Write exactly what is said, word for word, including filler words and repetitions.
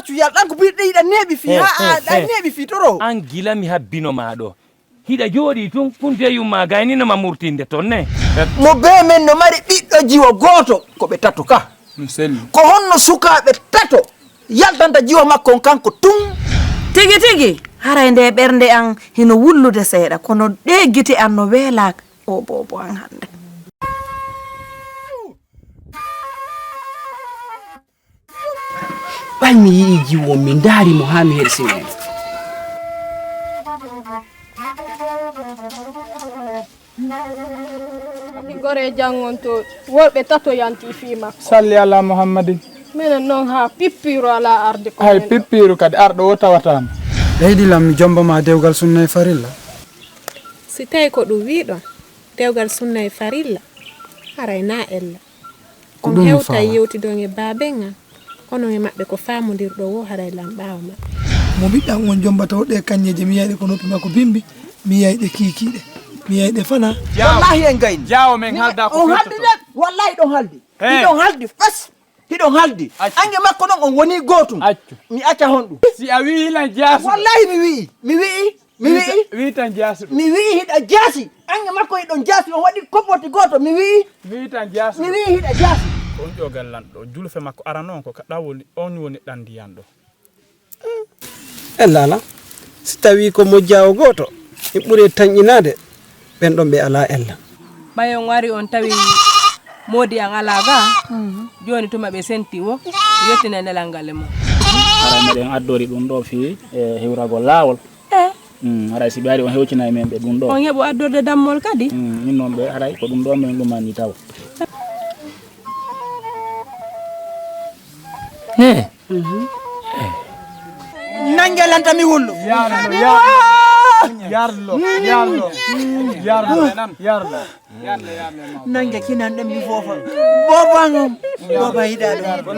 Yalɗan ko birɗe yiɗa neeɓi fii, haa a neeɓi fii toro. An gila mi habbino maa ɗo. Hiɗa jooɗii tun, kun deyum maa gaynino ma murtinde ton ne. Mo bee men no mari ɓiɗɗo jiwo gooto, ko ɓe tato ka. Ɗum selli. Ko honno sukaaɓe tato yaltanta jiwo makko on kanko tun? Tigi tigi, haray nde ɓernde an hino wullude seeɗa, kono ɗee gite an no weelaa o boobo an hannde. Ɓay mi yi'ii jiwo on, mi ndaari mo haa mi hersini mo. Min gore e janngontooɗi, worɓe tato yanti fii makko. Salli alaa Muhammadin. Minen non haa pippiiru alaa arde ko. Hay pippiiru kadi arɗo o tawataama. Ɓeydi lan mi jomba ma dewgal sunna e farilla. Si tawi ko ɗum wi'ɗon, dewgal sunna e farilla, haray na ella. On hewtay yewtidon e baaben an, onon e maɓɓe ko faamondirɗon woo haray lan ɓaawo maɓɓe. Mo ɓiɗɗo an on jombata o ɗee kañeeje, mi yi'ay ɗe ko noppi makko bimbi, mi yi'ay ɗe kiikiiɗe, mi yi'ay ɗe fanaa. Wallaahi en gayni. Jaawo men haldaa ko on firtoto. Haldi de, wallaahi ɗon haldi. Hiɗon haldi fes. Hiɗon haldi. Accu. Ange makko non on woni gootum. Accu. Mi acca honɗum. Si a wi'ii lan jaasu. Wallaahi mi wi'ii. Mi wi'ii. Mi wi'ii. Wi'i tan jaasuɗo. Mi wi'ii hiɗa jaasi. Ange makko hiɗon jaasi. On waɗi kopoti gooto. Mi wi'ii. Wi'i tan jaasuɗo. Mi wi'ii hiɗa jaasi. Ko on ƴogal lanɗo. Julfe makko arano on ko ka ɗan woni, on woni ɗan ndiyan ɗo. Ella alaa. Si tawii ko mojjaawo gooto, en ɓuri tanƴinaade ɓen ɗon ɓe alaa ella. Ɓay on ari on tawi moodi an alaa ga, jooni tuma ɓe senti wo, yottinay nelal ngal e mum. Hara meɗen addori ɗum ɗo fii, e, hiwragol laawol. Eh. Mm, haray si ɓe ari on hewtinay men ɓe ɗum ɗo. On heɓu addorde dammol kadi? Mm, min noon ɓe haray ko ɗum ɗo men ɗumani taw. He. Nange lanta mi wullo. Yarlo, yarlo, yarlo, yarlo, yarlo. Nange kinan ɗen mi foofa. Booba ngam. Booba yiɗa ɗum.